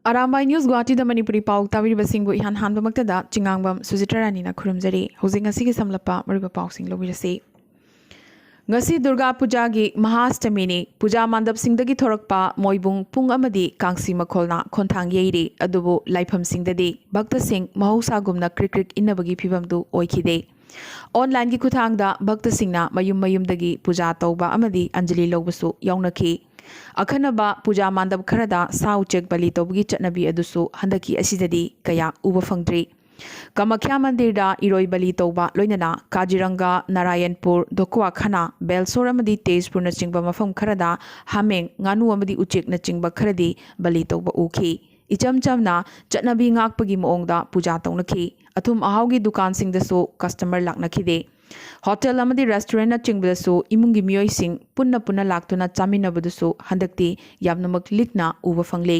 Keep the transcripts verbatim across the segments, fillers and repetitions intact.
Arambai news ꯒꯨꯋꯥꯍꯥꯇꯤꯗ Manipuri ꯄꯥꯎ ꯇꯥꯕꯤꯔꯤꯕꯁꯤꯡꯕꯨ ꯏꯍꯥꯟ ꯍꯥꯟꯕꯃꯛꯇꯗ ꯆꯤꯉꯥꯡꯕꯝ ꯁꯨꯖꯤꯇ꯭ꯔꯥ ꯔꯥꯅꯤꯅ ꯈꯨꯔꯨꯝꯖꯔꯤ꯫ ꯍꯧꯖꯤꯛ ꯉꯁꯤꯒꯤ ꯁꯝꯂꯞꯄ ꯃꯔꯨꯑꯣꯏꯕ ꯄꯥꯎꯁꯤꯡ ꯂꯧꯕꯤꯔꯁꯤ꯫ ꯉꯁꯤ ꯗꯨꯔꯒꯥ ꯄꯨꯖꯥꯒꯤ ꯃꯍꯥꯁꯇꯃꯤꯅꯤ꯫ ꯄꯨꯖꯥ ꯃꯥꯟꯗꯞꯁꯤꯡꯗꯒꯤ ꯊꯣꯔꯛꯄ ꯃꯣꯏꯕꯨꯡ ꯄꯨꯡ ꯑꯃꯗꯤ ꯀꯥꯡꯁꯤ ꯃꯈꯣꯜꯅ ꯈꯣꯟꯊꯥꯡ ꯌꯩꯔꯤ꯫ ꯑꯗꯨꯕꯨ ꯂꯥꯏꯐꯝꯁꯤꯡꯗꯗꯤ ꯚꯛꯇꯁꯤꯡ ꯃꯍꯧꯁꯥꯒꯨꯝꯅ ꯀ꯭ꯔꯤꯛ ꯀ꯭ꯔꯤꯛ ꯏꯟꯅꯕꯒꯤ ꯐꯤꯕꯝꯗꯨ ꯑꯣꯏꯈꯤꯗꯦ꯫ ꯑꯣꯟꯂꯥꯏꯟꯒꯤ ꯈꯨꯠꯊꯥꯡꯗ ꯚꯛꯇꯁꯤꯡꯅ ꯃꯌꯨꯝ ꯃꯌꯨꯝꯗꯒꯤ ꯄꯨꯖꯥ ꯇꯧꯕ ꯑꯃꯗꯤ ꯑꯟꯖꯂꯤ ꯂꯧꯕꯁꯨ ꯌꯥꯎꯅꯈꯤ꯫ ꯑꯈꯟꯅꯕ ꯄꯨꯖꯥ ꯃꯥꯟꯗꯞ ꯈꯔꯗ ꯁꯥ ꯎꯆꯦꯛ ꯕꯂꯤ ꯇꯧꯕꯒꯤ ꯆꯠꯅꯕꯤ ꯑꯗꯨꯁꯨ ꯍꯟꯗꯛꯀꯤ ꯑꯁꯤꯗꯗꯤ ꯀꯌꯥ ꯎꯕ ꯐꯪꯗ꯭ꯔꯤ꯫ ꯀꯃꯈ꯭ꯌꯥ ꯃꯟꯗꯤꯔꯗ ꯏꯔꯣꯏ ꯕꯂꯤ ꯇꯧꯕ, ꯂꯣꯏꯅꯅ ꯀꯥꯖꯤꯔꯪꯒꯥ, ꯅꯥꯔꯥꯌꯟꯄꯨꯔ, ꯗꯣꯀ꯭ꯋꯥꯈꯥꯅꯥ, ꯕꯦꯜꯁꯣꯔ ꯑꯃꯗꯤ ꯇꯦꯖꯄꯨꯔꯅꯆꯤꯡꯕ ꯃꯐꯝ ꯈꯔꯗ ꯍꯥꯃꯦꯡ, ꯉꯥꯅꯨ ꯑꯃꯗꯤ ꯎꯆꯦꯛꯅꯆꯤꯡꯕ ꯈꯔꯗꯤ ꯕꯂꯤ ꯇꯧꯕ ꯎꯈꯤ꯫ ꯏꯆꯝ ꯆꯝꯅ ꯆꯠꯅꯕꯤ ꯉꯥꯛꯄꯒꯤ ꯃꯑꯣꯡꯗ ꯄꯨꯖꯥ ꯇꯧꯅꯈꯤ꯫ ꯑꯊꯨꯝ ꯑꯍꯥꯎꯒꯤ ꯗꯨꯀꯥꯟꯁꯤꯡꯗꯁꯨ ꯀꯁꯇꯃꯔ ꯂꯥꯛꯅꯈꯤꯗꯦ꯫ ꯍꯣꯇꯦꯜ ꯑꯃꯗꯤ ꯔꯦꯁꯇꯨꯔꯦꯟꯠꯅꯆꯤꯡꯕꯗꯁꯨ ꯏꯃꯨꯡꯒꯤ ꯃꯤꯑꯣꯏꯁꯤꯡ ꯄꯨꯟꯅ ꯄꯨꯟꯅ ꯂꯥꯛꯇꯨꯅ ꯆꯥꯃꯤꯟꯅꯕꯗꯨꯁꯨ ꯍꯟꯗꯛꯇꯤ ꯌꯥꯝꯅꯃꯛ ꯂꯤꯛꯅ ꯎꯕ ꯐꯪꯂꯦ꯫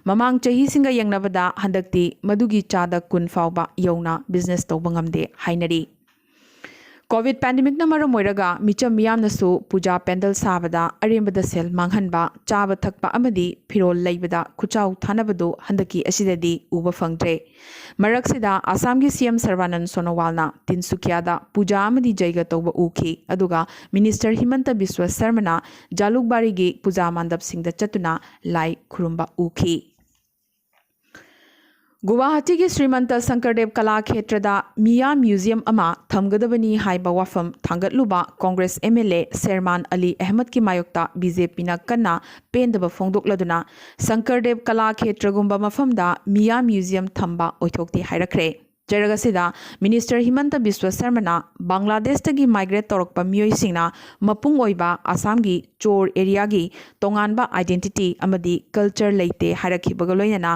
ꯃꯃꯥꯡ ꯆꯍꯤꯁꯤꯡꯒ ꯌꯦꯡꯅꯕꯗ ꯍꯟꯗꯛꯇꯤ ꯃꯗꯨꯒꯤ ꯆꯥꯗ ꯀꯨꯟ ꯐꯥꯎꯕ ꯌꯧꯅ ꯕꯤꯖꯤꯅꯦꯁ ꯇꯧꯕ ꯉꯝꯗꯦ ꯍꯥꯏꯅꯔꯤ꯫ ꯀꯣꯚꯤꯗ ꯄꯦꯟꯗꯦꯃꯤꯛꯅ ꯃꯔꯝ ꯑꯣꯏꯔꯒ ꯃꯤꯆꯝ ꯃꯤꯌꯥꯝꯅꯁꯨ ꯄꯨꯖꯥ ꯄꯦꯟꯗꯜ ꯁꯥꯕꯗ ꯑꯔꯦꯝꯕꯗ ꯁꯦꯜ ꯃꯥꯡꯍꯟꯕ, ꯆꯥꯕ ꯊꯛꯄ ꯑꯃꯗꯤ ꯐꯤꯔꯣꯜ ꯂꯩꯕꯗ ꯈꯨꯆꯥꯎ ꯊꯥꯅꯕꯗꯨ ꯍꯟꯗꯛꯀꯤ ꯑꯁꯤꯗꯗꯤ ꯎꯕ ꯐꯪꯗ꯭ꯔꯦ꯫ ꯃꯔꯛꯁꯤꯗ ꯑꯁꯥꯝꯒꯤ ꯁꯤ ꯑꯦꯝ ꯁꯔꯕꯥꯅꯟ ꯁꯣꯅꯣꯋꯥꯜꯅ ꯇꯤꯟꯁꯨꯀꯤꯌꯥꯗ ꯄꯨꯖꯥ ꯑꯃꯗꯤ ꯖꯩꯒ ꯇꯧꯕ ꯎꯈꯤ꯫ ꯑꯗꯨꯒ ꯃꯤꯅꯤꯁꯇꯔ ꯍꯤꯃꯟꯇ ꯕꯤꯁ꯭ꯋ ꯁꯔꯃꯅ ꯖꯥꯂꯨꯛꯕꯥꯔꯤꯒꯤ ꯄꯨꯖꯥ ꯃꯥꯟꯗꯞꯁꯤꯡꯗ ꯆꯠꯇꯨꯅ ꯂꯥꯏ ꯈꯨꯔꯨꯝꯕ ꯎꯈꯤ꯫ ꯒꯨꯋꯥꯍꯥꯇꯤꯒꯤ ꯁ꯭ꯔꯤꯃꯟꯇ ꯁꯪꯀꯔꯗꯦꯕ ꯀꯂꯥ ꯈꯦꯇ꯭ꯔꯗ ꯃꯤꯌꯥ ꯃ꯭ꯌꯨꯖꯤꯌꯝ ꯑꯃ ꯊꯝꯒꯗꯕꯅꯤ ꯍꯥꯏꯕ ꯋꯥꯐꯝ ꯊꯥꯡꯒꯠꯂꯨꯕ ꯀꯣꯡꯒ꯭ꯔꯦꯁ ꯑꯦꯝ ꯑꯦꯜ ꯑꯦ ꯁꯦꯔꯃꯥꯟ ꯑꯂꯤ ꯑꯍꯃꯗꯀꯤ ꯃꯥꯌꯣꯛꯇ ꯕꯤ ꯖꯦ ꯄꯤꯅ ꯀꯟꯅ ꯄꯦꯟꯗꯕ ꯐꯣꯡꯗꯣꯛꯂꯗꯨꯅ ꯁꯪꯀꯔꯗꯦꯕ ꯀꯂꯥ ꯈꯦꯇ꯭ꯔꯒꯨꯝꯕ ꯃꯐꯝꯗ ꯃꯤꯌꯥ ꯃ꯭ꯌꯨꯖꯤꯌꯝ ꯊꯝꯕ ꯑꯣꯏꯊꯣꯛꯇꯦ ꯍꯥꯏꯔꯛꯈ꯭ꯔꯦ꯫ ꯆꯩꯔꯛ ꯑꯁꯤꯗ ꯃꯤꯅꯤꯁꯇꯔ ꯍꯤꯃꯟꯇ ꯕꯤꯁ꯭ꯋ ꯁꯔꯃꯅ ꯕꯪꯒ꯭ꯂꯥꯗꯦꯁꯇꯒꯤ ꯃꯥꯏꯒ꯭ꯔꯦꯠ ꯇꯧꯔꯛꯄ ꯃꯤꯑꯣꯏꯁꯤꯡꯅ ꯃꯄꯨꯡ ꯑꯣꯏꯕ ꯑꯁꯥꯝꯒꯤ ꯆꯣꯔ ꯑꯦꯔꯤꯌꯥꯒꯤ ꯇꯣꯉꯥꯟꯕ ꯑꯥꯏꯗꯦꯟꯇꯤꯇꯤ ꯑꯃꯗꯤ ꯀꯜꯆꯔ ꯂꯩꯇꯦ ꯍꯥꯏꯔꯛꯈꯤꯕꯒ ꯂꯣꯏꯅꯅ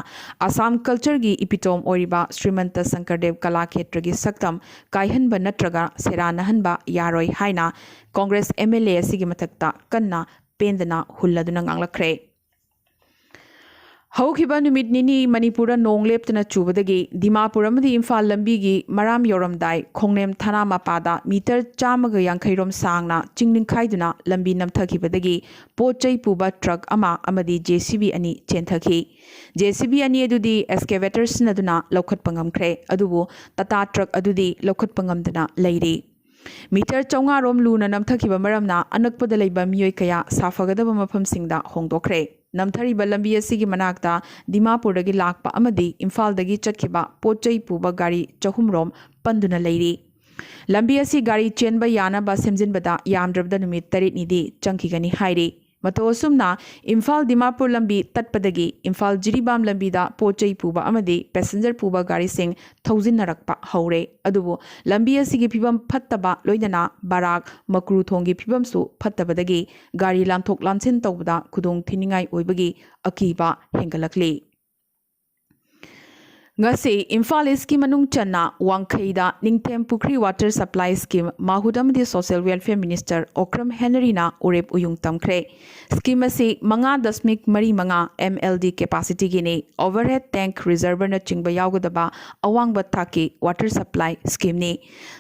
ꯑꯁꯥꯝ ꯀꯜꯆꯔꯒꯤ ꯏꯄꯤꯇꯣꯝ ꯑꯣꯏꯔꯤꯕ ꯁ꯭ꯔꯤꯃꯟꯇ ꯁꯪꯀꯔꯗꯦꯕ ꯀꯂꯥ ꯈꯦꯇ꯭ꯔꯒꯤ ꯁꯛꯇꯝ ꯀꯥꯏꯍꯟꯕ ꯅꯠꯇ꯭ꯔꯒ ꯁꯦꯔꯥꯟꯅꯍꯟꯕ ꯌꯥꯔꯣꯏ ꯍꯥꯏꯅ ꯀꯣꯡꯒ꯭ꯔꯦꯁ ꯑꯦꯝ ꯑꯦꯜ ꯑꯦ ꯑꯁꯤꯒꯤ ꯃꯊꯛꯇ ꯀꯟꯅ ꯄꯦꯟꯗꯅ ꯍꯨꯜꯂꯗꯨꯅ ꯉꯥꯡꯂꯛꯈ꯭ꯔꯦ꯫ ꯍꯧꯈꯤꯕ ꯅꯨꯃꯤꯠ ꯅꯤꯅꯤ ꯃꯅꯤꯄꯨꯔꯗ ꯅꯣꯡ ꯂꯦꯞꯇꯅ ꯆꯨꯕꯗꯒꯤ ꯗꯤꯃꯥꯄꯨꯔ ꯑꯃꯗꯤ ꯏꯝꯐꯥꯜ ꯂꯝꯕꯤꯒꯤ ꯃꯔꯥꯝ ꯌꯧꯔꯝꯗꯥꯏ ꯈꯣꯡꯅꯦꯝ ꯊꯅꯥ ꯃꯄꯥꯗ ꯃꯤꯇꯔ ꯆꯥꯝꯃꯒ ꯌꯥꯡꯈꯩ ꯔꯣꯝ ꯁꯥꯡꯅ ꯆꯤꯡ ꯅꯤꯡꯈꯥꯏꯗꯨꯅ ꯂꯝꯕꯤ ꯅꯝꯊꯈꯤꯕꯗꯒꯤ ꯄꯣꯠ ꯆꯩ ꯄꯨꯕ ꯇ꯭ꯔꯛ ꯑꯃ ꯑꯃꯗꯤ ꯖꯦ ꯁꯤ ꯕꯤ ꯑꯅꯤ ꯆꯦꯟꯊꯈꯤ꯫ ꯖꯦ ꯁꯤ ꯕꯤ ꯑꯅꯤ ꯑꯗꯨꯗꯤ ꯑꯦꯛꯁꯀꯦꯚꯦꯇꯔ ꯁꯤꯖꯤꯟꯅꯗꯨꯅ ꯂꯧꯈꯠꯄ ꯉꯝꯈ꯭ꯔꯦ, ꯑꯗꯨꯕꯨ ꯇꯥꯇꯥ ꯇ꯭ꯔꯛ ꯑꯗꯨꯗꯤ ꯂꯧꯈꯠꯄ ꯉꯝꯗꯅ ꯂꯩꯔꯤ꯫ ꯃꯤꯇꯔ ꯆꯥꯝꯃꯉꯥ ꯔꯣꯝ ꯂꯨꯅ ꯅꯝꯊꯈꯤꯕ ꯃꯔꯝꯅ ꯑꯅꯛꯄꯗ ꯂꯩꯕ ꯃꯤꯑꯣꯏ ꯀꯌꯥ ꯁꯥꯐꯒꯗꯕ ꯃꯐꯝꯁꯤꯡꯗ ꯍꯣꯡꯗꯣꯛꯈ꯭ꯔꯦ꯫ ꯅꯝꯊꯔꯤꯕ ꯂꯝꯕꯤ ꯑꯁꯤꯒꯤ ꯃꯅꯥꯛꯇ ꯗꯤꯃꯥꯄꯨꯔꯗꯒꯤ ꯂꯥꯛꯄ ꯑꯃꯗꯤ ꯏꯝꯐꯥꯜꯗꯒꯤ ꯆꯠꯈꯤꯕ ꯄꯣꯠ ꯆꯩ ꯄꯨꯕ ꯒꯥꯔꯤ ꯆꯍꯨꯝ ꯔꯣꯝ ꯄꯟꯗꯨꯅ ꯂꯩꯔꯤ꯫ ꯂꯝꯕꯤ ꯑꯁꯤ ꯒꯥꯔꯤ ꯆꯦꯟꯕ ꯌꯥꯅꯕ ꯁꯦꯝꯖꯤꯟꯕꯗ ꯌꯥꯝꯗ꯭ꯔꯕꯗ ꯅꯨꯃꯤꯠ ꯇꯔꯦꯠꯅꯤꯗꯤ ꯆꯪꯈꯤꯒꯅꯤ ꯍꯥꯏꯔꯤ꯫ ꯃꯇꯧ ꯑꯁꯨꯝꯅ ꯏꯝꯐꯥꯜ ꯗꯤꯃꯥꯄꯨꯔ ꯂꯝꯕꯤ ꯇꯠꯄꯗꯒꯤ ꯏꯝꯐꯥꯜ ꯖꯤꯔꯤꯕꯥꯝ ꯂꯝꯕꯤꯗ ꯄꯣꯠ ꯆꯩ ꯄꯨꯕ ꯑꯃꯗꯤ ꯄꯦꯁꯦꯟꯖꯔ ꯄꯨꯕ ꯒꯥꯔꯤꯁꯤꯡ ꯊꯧꯖꯤꯟꯅꯔꯛꯄ ꯍꯧꯔꯦ꯫ ꯑꯗꯨꯕꯨ ꯂꯝꯕꯤ ꯑꯁꯤꯒꯤ ꯐꯤꯕꯝ ꯐꯠꯇꯕ ꯂꯣꯏꯅꯅ ꯕꯔꯥꯛ ꯃꯀ꯭ꯔꯨ ꯊꯣꯡꯒꯤ ꯐꯤꯕꯝꯁꯨ ꯐꯠꯇꯕꯗꯒꯤ ꯒꯥꯔꯤ ꯂꯥꯟꯊꯣꯛ ꯂꯥꯟꯁꯤꯟ ꯇꯧꯕꯗ ꯈꯨꯗꯣꯡ ꯊꯤꯅꯤꯡꯉꯥꯏ ꯑꯣꯏꯕꯒꯤ ꯑꯀꯤꯕ ꯍꯦꯟꯒꯠꯂꯛꯂꯤ꯫ ꯉꯁꯤ ꯏꯝꯐꯥꯜ ꯏꯁꯀꯤ ꯃꯅꯨꯡ ꯆꯟꯅ ꯋꯥꯡꯈꯩꯗ ꯅꯤꯡꯊꯦꯝ ꯄꯨꯈ꯭ꯔꯤ ꯋꯥꯇꯔ ꯁꯄ꯭ꯂꯥꯏ ꯁ꯭ꯀꯤꯝ ꯃꯥꯍꯨꯠ ꯑꯃꯗꯤ ꯁꯣꯁꯤꯌꯦꯜ ꯋꯦꯜꯐꯤꯌꯔ ꯃꯤꯅꯤꯁꯇꯔ ꯑꯣꯀ꯭ꯔꯝ ꯍꯦꯅꯔꯤꯅ ꯎꯔꯦꯞ ꯎꯌꯨꯡ ꯇꯝꯈ꯭ꯔꯦ꯫ ꯁ꯭ꯀꯤꯝ ꯑꯁꯤ ꯃꯉꯥ ꯗꯁꯃꯤꯛ ꯃꯔꯤ ꯃꯉꯥ ꯑꯦꯝ ꯑꯦꯜ ꯗꯤ ꯀꯦꯄꯥꯁꯤꯇꯤꯒꯤꯅꯤ꯫ ꯑꯣꯚꯔꯍꯦꯗ ꯇꯦꯡꯛ ꯔꯤꯖꯔꯚꯔꯅꯆꯤꯡꯕ ꯌꯥꯎꯒꯗꯕ ꯑꯋꯥꯡꯕ ꯊꯥꯛꯀꯤ ꯋꯥꯇꯔ ꯁꯄ꯭ꯂꯥꯏ ꯁ꯭ꯀꯤꯝꯅꯤ꯫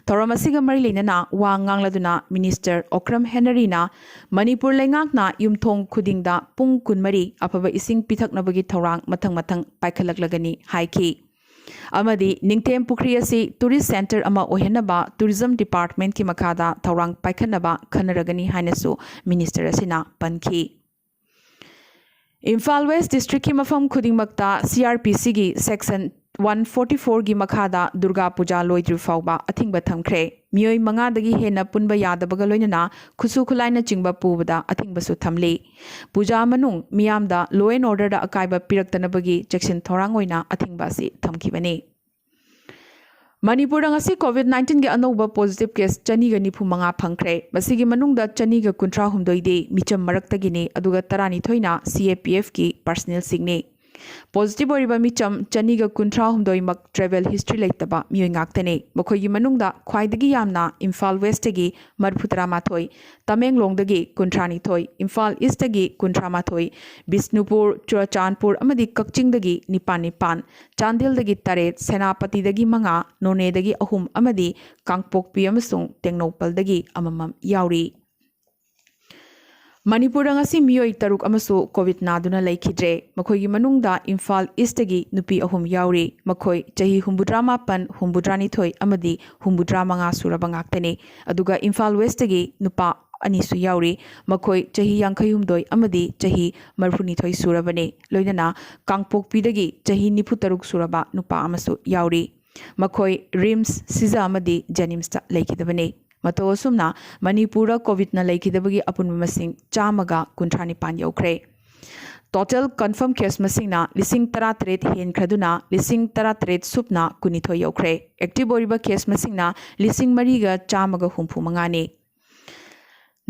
ꯊꯧꯔꯝ ꯑꯁꯤꯒ ꯃꯔꯤ ꯂꯩꯅꯅ ꯋꯥ ꯉꯥꯡꯂꯗꯨꯅ ꯃꯤꯅꯤꯁꯇꯔ ꯑꯣꯀ꯭ꯔꯝ ꯍꯦꯅꯔꯤꯅ ꯃꯅꯤꯄꯨꯔ ꯂꯩꯉꯥꯛꯅ ꯌꯨꯝꯊꯣꯡ ꯈꯨꯗꯤꯡꯗ ꯄꯨꯡ ꯀꯨꯟꯃꯔꯤ ꯑꯐꯕ ꯏꯁꯤꯡ ꯄꯤꯊꯛꯅꯕꯒꯤ ꯊꯧꯔꯥꯡ ꯃꯊꯪ ꯃꯊꯪ ꯄꯥꯏꯈꯠꯂꯛꯂꯒꯅꯤ ꯍꯥꯏꯈꯤ꯫ ꯑꯃꯗꯤ ꯅꯤꯡꯊꯦꯝ ꯄꯨꯈ꯭ꯔꯤ ꯑꯁꯤ ꯇꯨꯔꯤꯁ ꯁꯦꯟꯇꯔ ꯑꯃ ꯑꯣꯏꯍꯟꯅꯕ ꯇꯨꯔꯤꯖꯝ ꯗꯤꯄꯥꯔꯠꯃꯦꯟꯠꯀꯤ ꯃꯈꯥꯗ ꯊꯧꯔꯥꯡ ꯄꯥꯏꯈꯠꯅꯕ ꯈꯟꯅꯔꯒꯅꯤ ꯍꯥꯏꯅꯁꯨ ꯃꯤꯅꯤꯁꯇꯔ ꯑꯁꯤꯅ ꯄꯟꯈꯤ꯫ ꯏꯝꯐꯥꯜ ꯋꯦꯁ ꯗꯤꯁꯇ꯭ꯔꯤꯛꯀꯤ ꯃꯐꯝ ꯈꯨꯗꯤꯡꯃꯛꯇ ꯁꯤ ꯑꯥꯔ ꯄꯤ ꯁꯤꯒꯤ ꯁꯦꯛꯁꯟ ꯋꯥꯟ ꯐꯣꯔꯇꯤ ꯐꯣꯔꯒꯤ ꯃꯈꯥꯗ ꯗꯨꯔꯒꯥ ꯄꯨꯖꯥ ꯂꯣꯏꯗ꯭ꯔꯤ ꯐꯥꯎꯕ ꯑꯊꯤꯡꯕ ꯊꯝꯈ꯭ꯔꯦ꯫ ꯃꯤꯑꯣꯏ ꯃꯉꯥꯗꯒꯤ ꯍꯦꯟꯅ ꯄꯨꯟꯕ ꯌꯥꯗꯕꯒ ꯂꯣꯏꯅꯅ ꯈꯨꯠꯁꯨ ꯈꯨꯠꯂꯥꯏꯅꯆꯤꯡꯕ ꯄꯨꯕꯗ ꯑꯊꯤꯡꯕꯁꯨ ꯊꯝꯂꯤ꯫ ꯄꯨꯖꯥ ꯃꯅꯨꯡ ꯃꯤꯌꯥꯝꯗ law and orderꯗ ꯑꯀꯥꯏꯕ ꯄꯤꯔꯛꯇꯅꯕꯒꯤ ꯆꯦꯛꯁꯤꯟ ꯊꯧꯔꯥꯡ ꯑꯣꯏꯅ ꯑꯊꯤꯡꯕ ꯑꯁꯤ ꯊꯝꯈꯤꯕꯅꯤ꯫ ꯃꯅꯤꯄꯨꯔꯗ ꯉꯁꯤ ꯀꯣꯚꯤꯗ ꯅꯥꯏꯟꯇꯤꯟꯒꯤ ꯑꯅꯧꯕ ꯄꯣꯖꯤꯇꯤꯚ ꯀꯦꯁ ꯆꯅꯤꯒ ꯅꯤꯐꯨ ꯃꯉꯥ ꯐꯪꯈ꯭ꯔꯦ꯫ ꯃꯁꯤꯒꯤ ꯃꯅꯨꯡꯗ ꯆꯅꯤꯒ ꯀꯨꯟꯊ꯭ꯔꯥ ꯍꯨꯝꯗꯣꯏꯗꯤ ꯃꯤꯆꯝ ꯃꯔꯛꯇꯒꯤꯅꯤ, ꯑꯗꯨꯒ ꯇꯔꯥꯅꯤꯊꯣꯏꯅ ꯁꯤ ꯑꯦ ꯄꯤ ꯑꯦꯐꯀꯤ ꯄꯥꯔꯁꯅꯦꯜꯁꯤꯡꯅꯤ꯫ ꯄꯣꯖꯤꯇꯤꯚ ꯑꯣꯏꯔꯤꯕ ꯃꯤꯆꯝ ꯆꯅꯤꯒ ꯀꯨꯟꯊ꯭ꯔꯥ ꯍꯨꯝꯗꯣꯏꯃꯛ ꯇ꯭ꯔꯦꯚꯦꯜ ꯍꯤꯁꯇ꯭ꯔꯤ ꯂꯩꯇꯕ ꯃꯤꯑꯣꯏ ꯉꯥꯛꯇꯅꯤ꯫ ꯃꯈꯣꯏꯒꯤ ꯃꯅꯨꯡꯗ ꯈ꯭ꯋꯥꯏꯗꯒꯤ ꯌꯥꯝꯅ ꯏꯝꯐꯥꯜ ꯋꯦꯁꯇꯒꯤ ꯃꯔꯤꯐꯨ ꯇꯔꯥ ꯃꯥꯊꯣꯏ, ꯇꯃꯦꯡꯂꯣꯡꯗꯒꯤ ꯀꯨꯟꯊ꯭ꯔꯥ ꯅꯤꯊꯣꯏ, ꯏꯝꯐꯥꯜ ꯏꯁꯇꯒꯤ ꯀꯨꯟꯊ꯭ꯔꯥ ꯃꯥꯊꯣꯏ, ꯕꯤꯁꯅꯨꯄꯨꯔ, ꯆꯨꯔꯆꯥꯟꯄꯨꯔ ꯑꯃꯗꯤ ꯀꯛꯆꯤꯡꯗꯒꯤ ꯅꯤꯄꯥꯟ ꯅꯤꯄꯥꯟ, ꯆꯥꯟꯗꯦꯜꯗꯒꯤ ꯇꯔꯦꯠ, ꯁꯦꯅꯥꯄꯇꯤꯗꯒꯤ ꯃꯉꯥ, ꯅꯣꯅꯦꯗꯒꯤ ꯑꯍꯨꯝ ꯑꯃꯗꯤ ꯀꯥꯡꯄꯣꯛꯄꯤ ꯑꯃꯁꯨꯡ ꯇꯦꯡꯅꯧꯄꯜꯗꯒꯤ ꯑꯃꯃꯝ ꯌꯥꯎꯔꯤ꯫ ꯃꯅꯤꯄꯨꯔꯗ ꯉꯁꯤ ꯃꯤꯑꯣꯏ ꯇꯔꯨꯛ ꯑꯃꯁꯨ ꯀꯣꯚꯤꯗ ꯅꯥꯗꯨꯅ ꯂꯩꯈꯤꯗ꯭ꯔꯦ꯫ ꯃꯈꯣꯏꯒꯤ ꯃꯅꯨꯡꯗ ꯏꯝꯐꯥꯜ ꯏꯁꯇꯒꯤ ꯅꯨꯄꯤ ꯑꯍꯨꯝ ꯌꯥꯎꯔꯤ꯫ ꯃꯈꯣꯏ ꯆꯍꯤ ꯍꯨꯝꯐꯨꯇꯔꯥ ꯃꯥꯄꯟ, ꯍꯨꯝꯐꯨꯇꯔꯥ ꯅꯤꯊꯣꯏ ꯑꯃꯗꯤ ꯍꯨꯝꯐꯨꯇꯔꯥ ꯃꯉꯥ ꯁꯨꯔꯕ ꯉꯥꯛꯇꯅꯤ꯫ ꯑꯗꯨꯒ ꯏꯝꯐꯥꯜ ꯋꯦꯁꯇꯒꯤ ꯅꯨꯄꯥ ꯑꯅꯤꯁꯨ ꯌꯥꯎꯔꯤ꯫ ꯃꯈꯣꯏ ꯆꯍꯤ ꯌꯥꯡꯈꯩ ꯍꯨꯝꯗꯣꯏ ꯑꯃꯗꯤ ꯆꯍꯤ ꯃꯔꯤꯐꯨ ꯅꯤꯊꯣꯏ ꯁꯨꯔꯕꯅꯤ꯫ ꯂꯣꯏꯅꯅ ꯀꯥꯡꯄꯣꯛꯄꯤꯗꯒꯤ ꯆꯍꯤ ꯅꯤꯐꯨ ꯇꯔꯨꯛ ꯁꯨꯔꯕ ꯅꯨꯄꯥ ꯑꯃꯁꯨ ꯌꯥꯎꯔꯤ꯫ ꯃꯈꯣꯏ ꯔꯤꯝꯁ, ꯁꯤꯖ ꯑꯃꯗꯤ ꯖꯦꯅꯤꯝꯁꯇ ꯂꯩꯈꯤꯗꯕꯅꯤ꯫ ꯃꯇꯧ ꯑꯁꯨꯝꯅ ꯃꯅꯤꯄꯨꯔꯗ ꯀꯣꯚꯤꯗꯅ ꯂꯩꯈꯤꯗꯕꯒꯤ ꯑꯄꯨꯟꯕ ꯃꯁꯤꯡ ꯆꯥꯝꯃꯒ ꯀꯨꯟꯊ꯭ꯔꯥ ꯅꯤꯄꯥꯟ ꯌꯧꯈ꯭ꯔꯦ꯫ ꯇꯣꯇꯦꯜ ꯀꯟꯐꯔꯝ ꯀꯦꯁ ꯃꯁꯤꯡꯅ ꯂꯤꯁꯤꯡ ꯇꯔꯥꯇꯔꯦꯠ ꯍꯦꯟꯈ꯭ꯔꯗꯨꯅ ꯂꯤꯁꯤꯡ ꯇꯔꯥꯇꯔꯦꯠ ꯁꯨꯞꯅ ꯀꯨꯟꯅꯤꯊꯣꯏ ꯌꯧꯈ꯭ꯔꯦ꯫ ꯑꯦꯛꯇꯤꯚ ꯑꯣꯏꯔꯤꯕ ꯀꯦꯁ ꯃꯁꯤꯡꯅ ꯂꯤꯁꯤꯡ ꯃꯔꯤꯒ ꯆꯥꯝꯃꯒ ꯍꯨꯝꯐꯨ ꯃꯉꯥꯅꯤ꯫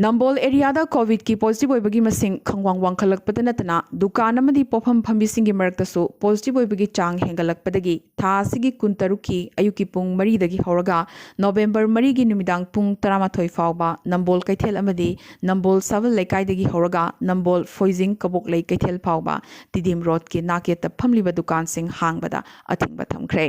ꯅꯝꯕꯣꯜ ꯑꯦꯔꯤꯌꯥꯗ ꯀꯣꯚꯤꯗꯀꯤ ꯄꯣꯖꯤꯇꯤꯚ ꯑꯣꯏꯕꯒꯤ ꯃꯁꯤꯡ ꯈꯪꯋꯥꯡ ꯋꯥꯡꯈꯠꯂꯛꯄꯗ ꯅꯠꯇꯅ ꯗꯨꯀꯥꯟ ꯑꯃꯗꯤ ꯄꯣꯠꯐꯝ ꯐꯝꯕꯤꯁꯤꯡꯒꯤ ꯃꯔꯛꯇꯁꯨ ꯄꯣꯖꯤꯇꯤꯚ ꯑꯣꯏꯕꯒꯤ ꯆꯥꯡ ꯍꯦꯟꯒꯠꯂꯛꯄꯗꯒꯤ ꯊꯥ ꯑꯁꯤꯒꯤ ꯀꯨꯟꯇꯔꯨꯛꯀꯤ ꯑꯌꯨꯛꯀꯤ ꯄꯨꯡ ꯃꯔꯤꯗꯒꯤ ꯍꯧꯔꯒ ꯅꯣꯕꯦꯝꯕꯔ ꯃꯔꯤꯒꯤ ꯅꯨꯃꯤꯗꯥꯡ ꯄꯨꯡ ꯇꯔꯥꯃꯥꯊꯣꯏ ꯐꯥꯎꯕ ꯅꯝꯕꯣꯜ ꯀꯩꯊꯦꯜ ꯑꯃꯗꯤ ꯅꯝꯕꯣꯜ ꯁꯥꯕꯜ ꯂꯩꯀꯥꯏꯗꯒꯤ ꯍꯧꯔꯒ ꯅꯝꯕꯣꯜ ꯐꯣꯏꯖꯤꯡ ꯀꯕꯣꯛꯂꯩ ꯀꯩꯊꯦꯜ ꯐꯥꯎꯕ ꯇꯤꯗꯤꯝ ꯔꯣꯗꯀꯤ ꯅꯥꯛꯌꯦꯠꯇ ꯐꯝꯂꯤꯕ ꯗꯨꯀꯥꯟꯁꯤꯡ ꯍꯥꯡꯕꯗ ꯑꯊꯤꯡꯕ ꯊꯝꯈ꯭ꯔꯦ꯫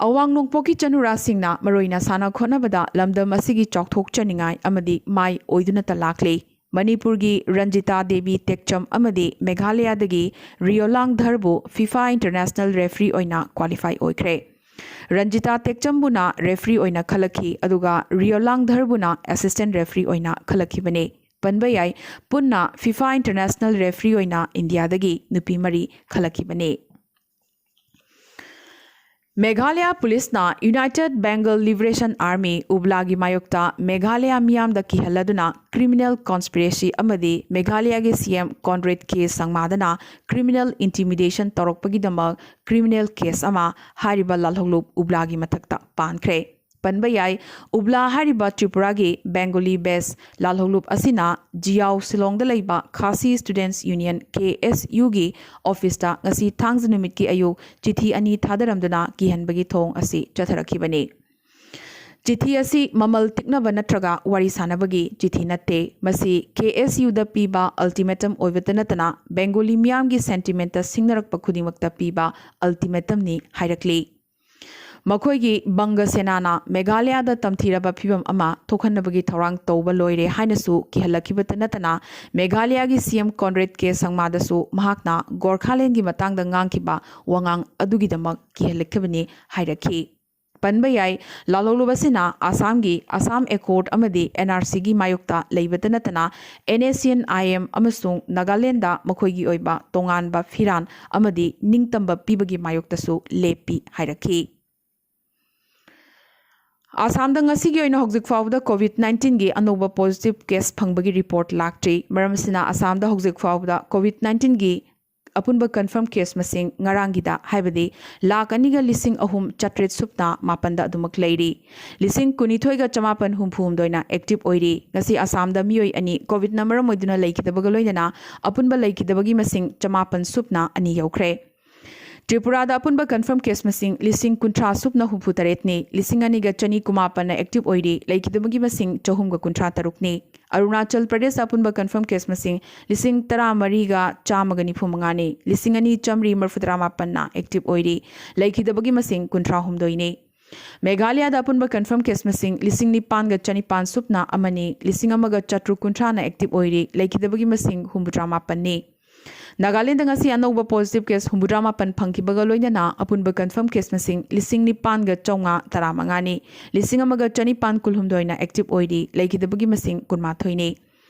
ꯑꯋꯥꯡ ꯅꯣꯡꯄꯣꯛꯀꯤ ꯆꯅꯨꯔꯥꯁꯤꯡꯅ ꯃꯔꯨꯑꯣꯏꯅ ꯁꯥꯟꯅ ꯈꯣꯠꯅꯕꯗ ꯂꯝꯗꯝ ꯑꯁꯤꯒꯤ ꯆꯥꯎꯊꯣꯛꯆꯅꯤꯡꯉꯥꯏ ꯑꯃꯗꯤ ꯃꯥꯏ ꯑꯣꯏꯗꯨꯅꯇ ꯂꯥꯛꯂꯤ꯫ ꯃꯅꯤꯄꯨꯔꯒꯤ ꯔꯟꯖꯤꯇꯥ ꯗꯦꯕꯤ ꯇꯦꯛꯆꯝ ꯑꯃꯗꯤ ꯃꯦꯘꯥꯂꯌꯥꯗꯒꯤ ꯔꯤꯌꯣꯂꯥꯡ ꯙꯔꯕꯨ ꯐꯤꯐꯥ ꯏꯟꯇꯔꯅꯦꯁꯅꯦꯜ ꯔꯦꯐ꯭ꯔꯤ ꯑꯣꯏꯅ ꯀ꯭ꯋꯥꯂꯤꯐꯥꯏ ꯑꯣꯏꯈ꯭ꯔꯦ꯫ ꯔꯟꯖꯤꯇꯥ ꯇꯦꯛꯆꯝꯕꯨꯅ ꯔꯦꯐ꯭ꯔꯤ ꯑꯣꯏꯅ ꯈꯜꯂꯛꯈꯤ, ꯑꯗꯨꯒ ꯔꯤꯌꯣꯂꯥꯡ ꯙꯔꯕꯨꯅ ꯑꯦꯁꯤꯁꯇꯦꯟ ꯔꯦꯐ꯭ꯔꯤ ꯑꯣꯏꯅ ꯈꯜꯂꯛꯈꯤꯕꯅꯤ꯫ ꯄꯟꯕ ꯌꯥꯏ, ꯄꯨꯟꯅ ꯐꯤꯐꯥ ꯏꯟꯇꯔꯅꯦꯁꯅꯦꯜ ꯔꯦꯐ꯭ꯔꯤ ꯑꯣꯏꯅ ꯏꯟꯗꯤꯌꯥꯗꯒꯤ ꯅꯨꯄꯤ ꯃꯔꯤ ꯈꯜꯂꯛꯈꯤꯕꯅꯤ꯫ ꯃꯦꯘꯥꯂꯌꯥ ꯄꯨꯂꯤꯁꯅ ꯌꯨꯅꯥꯏꯇꯦꯗ ꯕꯦꯡꯒꯜ ꯂꯤꯕꯔꯦꯁꯟ ꯑꯥꯔꯃꯤ, ꯎꯕ꯭ꯂꯥꯒꯤ ꯃꯥꯌꯣꯛꯇ ꯃꯦꯘꯥꯂꯌꯥ ꯃꯤꯌꯥꯝꯗ ꯀꯤꯍꯜꯂꯗꯨꯅ ꯀ꯭ꯔꯤꯃꯤꯅꯦꯜ ꯀꯣꯟꯁꯄꯤꯔꯦꯁꯤ ꯑꯃꯗꯤ ꯃꯦꯘꯥꯂꯌꯥꯒꯤ ꯁꯤ ꯑꯦꯝ ꯀꯣꯟꯔꯦꯗ ꯀꯦ ꯁꯪꯃꯥꯗꯅ ꯀ꯭ꯔꯤꯃꯤꯅꯦꯜ ꯏꯟꯇꯤꯃꯤꯗꯦꯁꯟ ꯇꯧꯔꯛꯄꯒꯤꯗꯃꯛ ꯀ꯭ꯔꯤꯃꯤꯅꯦꯜ ꯀꯦꯁ ꯑꯃ ꯍꯥꯏꯔꯤꯕ ꯂꯥꯜꯍꯧꯂꯨꯞ ꯎꯕ꯭ꯂꯥꯒꯤ ꯃꯊꯛꯇ ꯄꯥꯟꯈ꯭ꯔꯦ꯫ ꯄꯟꯕ ꯌꯥꯏ꯫ ꯎꯕ꯭ꯂꯥ ꯍꯥꯏꯔꯤꯕ ꯇ꯭ꯔꯤꯄꯨꯔꯥꯒꯤ ꯕꯦꯡꯒꯣꯂꯤ ꯕꯦꯁ ꯂꯥꯜꯍꯧꯂꯨꯞ ꯑꯁꯤꯅ ꯖꯤꯌꯥꯎ ꯁꯤꯂꯣꯡꯗ ꯂꯩꯕ ꯈꯥꯁꯤ ꯁ꯭ꯇꯨꯗꯦꯟꯠꯁ ꯌꯨꯅꯤꯌꯟ, ꯀꯦ ꯑꯦꯁ ꯌꯨꯒꯤ ꯑꯣꯐꯤꯁꯇ ꯉꯁꯤ ꯊꯥꯡꯖ ꯅꯨꯃꯤꯠꯀꯤ ꯑꯌꯨꯛ ꯆꯤꯊꯤ ꯑꯅꯤ ꯊꯥꯗꯔꯝꯗꯨꯅ ꯀꯤꯍꯟꯕꯒꯤ ꯊꯧꯑꯣꯡ ꯑꯁꯤ ꯆꯠꯊꯔꯛꯈꯤꯕꯅꯤ꯫ ꯆꯤꯊꯤ ꯑꯁꯤ ꯃꯃꯜ ꯇꯤꯛꯅꯕ ꯅꯠꯇ꯭ꯔꯒ ꯋꯥꯔꯤ ꯁꯥꯅꯕꯒꯤ ꯆꯤꯊꯤ ꯅꯠꯇꯦ꯫ ꯃꯁꯤ ꯀꯦ ꯑꯦꯁ ꯌꯨꯗ ꯄꯤꯕ ꯑꯜꯇꯤꯃꯦꯇꯝ ꯑꯣꯏꯕꯇ ꯅꯠꯇꯅ ꯕꯦꯡꯒꯣꯂꯤ ꯃꯤꯌꯥꯝꯒꯤ ꯁꯦꯟꯇꯤꯃꯦꯟꯠꯇ ꯁꯤꯡꯅꯔꯛꯄ ꯈꯨꯗꯤꯡꯃꯛꯇ ꯄꯤꯕ ꯑꯜꯇꯤꯃꯦꯇꯝꯅꯤ ꯍꯥꯏꯔꯛꯂꯤ꯫ ꯃꯈꯣꯏꯒꯤ ꯕꯪꯒ ꯁꯦꯅꯥꯅ ꯃꯦꯘꯥꯂꯌꯥꯗ ꯇꯝꯊꯤꯔꯕ ꯐꯤꯚꯝ ꯑꯃ ꯊꯣꯛꯍꯟꯅꯕꯒꯤ ꯊꯧꯔꯥꯡ ꯇꯧꯕ ꯂꯣꯏꯔꯦ ꯍꯥꯏꯅꯁꯨ ꯀꯤꯍꯜꯂꯛꯈꯤꯕꯇ ꯅꯠꯇꯅ ꯃꯦꯘꯥꯂꯌꯥꯒꯤ ꯁꯤ ꯑꯦꯝ ꯀꯣꯟꯔꯦꯗ ꯀꯦ ꯁꯪꯃꯥꯗꯁꯨ ꯃꯍꯥꯛꯅ ꯒꯣꯔꯈꯥꯂꯦꯟꯒꯤ ꯃꯇꯥꯡꯗ ꯉꯥꯡꯈꯤꯕ ꯋꯥꯉꯥꯡ ꯑꯗꯨꯒꯤꯗꯃꯛ ꯀꯤꯍꯜꯂꯛꯈꯤꯕꯅꯤ ꯍꯥꯏꯔꯛꯈꯤ꯫ ꯄꯟꯕ ꯌꯥꯏ, ꯂꯥꯜꯍꯧꯂꯨꯞ ꯑꯁꯤꯅ ꯑꯁꯥꯝꯒꯤ ꯑꯁꯥꯝ ꯑꯦꯀꯣꯔꯗ ꯑꯃꯗꯤ ꯑꯦꯟ ꯑꯥꯔ ꯁꯤꯒꯤ ꯃꯥꯌꯣꯛꯇ ꯂꯩꯕꯇ ꯅꯠꯇꯅ and S C and I M ꯑꯃꯁꯨꯡ ꯅꯥꯒꯥꯂꯦꯟꯗ ꯃꯈꯣꯏꯒꯤ ꯑꯣꯏꯕ ꯇꯣꯉꯥꯟꯕ ꯐꯤꯔꯥꯟ ꯑꯃꯗꯤ ꯅꯤꯡꯇꯝꯕ ꯄꯤꯕꯒꯤ ꯃꯥꯌꯣꯛꯇꯁꯨ ꯂꯦꯞꯄꯤ ꯍꯥꯏꯔꯛꯈꯤ꯫ ꯑꯁꯥꯝꯗ ꯉꯁꯤꯒꯤ ꯑꯣꯏꯅ ꯍꯧꯖꯤꯛ ꯐꯥꯎꯕꯗ ꯀꯣꯚꯤꯗ ꯅꯥꯏꯟꯇꯤꯟꯒꯤ ꯑꯅꯧꯕ ꯄꯣꯖꯤꯇꯤꯚ ꯀꯦꯁ ꯐꯪꯕꯒꯤ ꯔꯤꯄꯣꯔꯠ ꯂꯥꯛꯇ꯭ꯔꯤ꯫ ꯃꯔꯝ ꯑꯁꯤꯅ ꯑꯁꯥꯝꯗ ꯍꯧꯖꯤꯛ ꯐꯥꯎꯕꯗ ꯀꯣꯚꯤꯗ ꯅꯥꯏꯟꯇꯤꯟꯒꯤ ꯑꯄꯨꯟꯕ ꯀꯟꯐꯔꯝ ꯀꯦꯁ ꯃꯁꯤꯡ ꯉꯔꯥꯡꯒꯤꯗ, ꯍꯥꯏꯕꯗꯤ ꯂꯥꯈ ꯑꯅꯤꯒ ꯂꯤꯁꯤꯡ ꯑꯍꯨꯝ ꯆꯥꯇ꯭ꯔꯦꯠ ꯁꯨꯞꯅ ꯃꯥꯄꯟꯗ ꯑꯗꯨꯃꯛ ꯂꯩꯔꯤ꯫ ꯂꯤꯁꯤꯡ ꯀꯨꯟꯅꯤꯊꯣꯏꯒ ꯆꯃꯥꯄꯟ ꯍꯨꯝꯐꯨ ꯍꯨꯝꯗꯣꯏꯅ ꯑꯦꯛꯇꯤꯚ ꯑꯣꯏꯔꯤ꯫ ꯉꯁꯤ ꯑꯁꯥꯝꯗ ꯃꯤꯑꯣꯏ ꯑꯅꯤ ꯀꯣꯚꯤꯗꯅ ꯃꯔꯝ ꯑꯣꯏꯗꯨꯅ ꯂꯩꯈꯤꯗꯕꯒ ꯂꯣꯏꯅꯅ ꯑꯄꯨꯟꯕ ꯂꯩꯈꯤꯗꯕꯒꯤ ꯃꯁꯤꯡ ꯆꯃꯥꯄꯟ ꯁꯨꯞꯅ ꯑꯅꯤ ꯌꯧꯈ꯭ꯔꯦ꯫ ꯇ꯭ꯔꯤꯄꯨꯔꯥꯗ ꯑꯄꯨꯟꯕ ꯀꯟꯐꯔꯝ ꯀꯦꯁ ꯃꯁꯤꯡ ꯂꯤꯁꯤꯡ ꯀꯨꯟꯊ꯭ꯔꯥ ꯁꯨꯞꯅ ꯍꯨꯝꯐꯨ ꯇꯔꯦꯠꯅꯤ꯫ ꯂꯤꯁꯤꯡ ꯑꯅꯤꯒ ꯆꯅꯤ ꯀꯨꯟꯃꯥꯄꯟꯅ ꯑꯦꯛꯇꯤꯚ ꯑꯣꯏꯔꯤ꯫ ꯂꯩꯈꯤꯗꯕꯒꯤ ꯃꯁꯤꯡ ꯆꯍꯨꯝꯒ ꯀꯨꯟꯊ꯭ꯔꯥ ꯇꯔꯨꯛꯅꯤ꯫ ꯑꯔꯨꯅꯥꯆꯜ ꯄ꯭ꯔꯗꯦꯁꯇ ꯑꯄꯨꯟꯕ ꯀꯟꯐꯔꯝ ꯀꯦꯁ ꯃꯁꯤꯡ ꯂꯤꯁꯤꯡ ꯇꯔꯥꯃꯔꯤꯒ ꯆꯥꯝꯃꯒ ꯅꯤꯐꯨ ꯃꯉꯥꯅꯤ꯫ ꯂꯤꯁꯤꯡ ꯑꯅꯤ ꯆꯥꯝꯃꯔꯤ ꯃꯔꯤꯐꯨꯇꯔꯥ ꯃꯥꯄꯟꯅ ꯑꯦꯛꯇꯤꯚ ꯑꯣꯏꯔꯤ꯫ ꯂꯩꯈꯤꯗꯕꯒꯤ ꯃꯁꯤꯡ ꯀꯨꯟꯊ꯭ꯔꯥ ꯍꯨꯝꯗꯣꯏꯅꯤ꯫ ꯃꯦꯘꯥꯂꯌꯥꯗ ꯑꯄꯨꯟꯕ ꯀꯟꯐꯔꯝ ꯀꯦꯁ ꯃꯁꯤꯡ ꯂꯤꯁꯤꯡ ꯅꯤꯄꯥꯟꯒ ꯆꯅꯤꯄꯥꯟ ꯁꯨꯞꯅ ꯑꯃꯅꯤ꯫ ꯂꯤꯁꯤꯡ ꯑꯃꯒ ꯆꯥꯇ꯭ꯔꯨꯛ ꯀꯨꯟꯊ꯭ꯔꯥꯅ ꯑꯦꯛꯇꯤꯚ ꯑꯣꯏꯔꯤ꯫ ꯂꯩꯈꯤꯗꯕꯒꯤ ꯃꯁꯤꯡ ꯍꯨꯝꯐꯨꯇꯔꯥ ꯃꯥꯄꯟꯅꯤ꯫ ꯅꯥꯒꯥꯂꯦꯟꯗ ꯉꯁꯤ ꯑꯅꯧꯕ ꯄꯣꯖꯤꯇꯤꯚ ꯀꯦꯁ ꯍꯨꯝꯐꯨꯇꯔꯥ ꯃꯥꯄꯟ ꯐꯪꯈꯤꯕꯒ ꯂꯣꯏꯅꯅ ꯑꯄꯨꯟꯕ ꯀꯟꯐꯔꯝ ꯀꯦꯁ ꯃꯁꯤꯡ ꯂꯤꯁꯤꯡ ꯅꯤꯄꯥꯟꯒ ꯆꯥꯝꯃꯉꯥ ꯇꯔꯥ ꯃꯉꯥꯅꯤ꯫ ꯂꯤꯁꯤꯡ ꯑꯃꯒ ꯆꯅꯤꯄꯥꯟ ꯀꯨꯟꯍꯨꯝꯗꯣꯏꯅ ꯑꯦꯛꯇꯤꯚ ꯑꯣꯏꯔꯤ꯫ ꯂꯩꯈꯤꯗꯕꯒꯤ ꯃꯁꯤꯡ ꯀꯨꯟꯃꯥꯊꯣꯏꯅꯤ꯫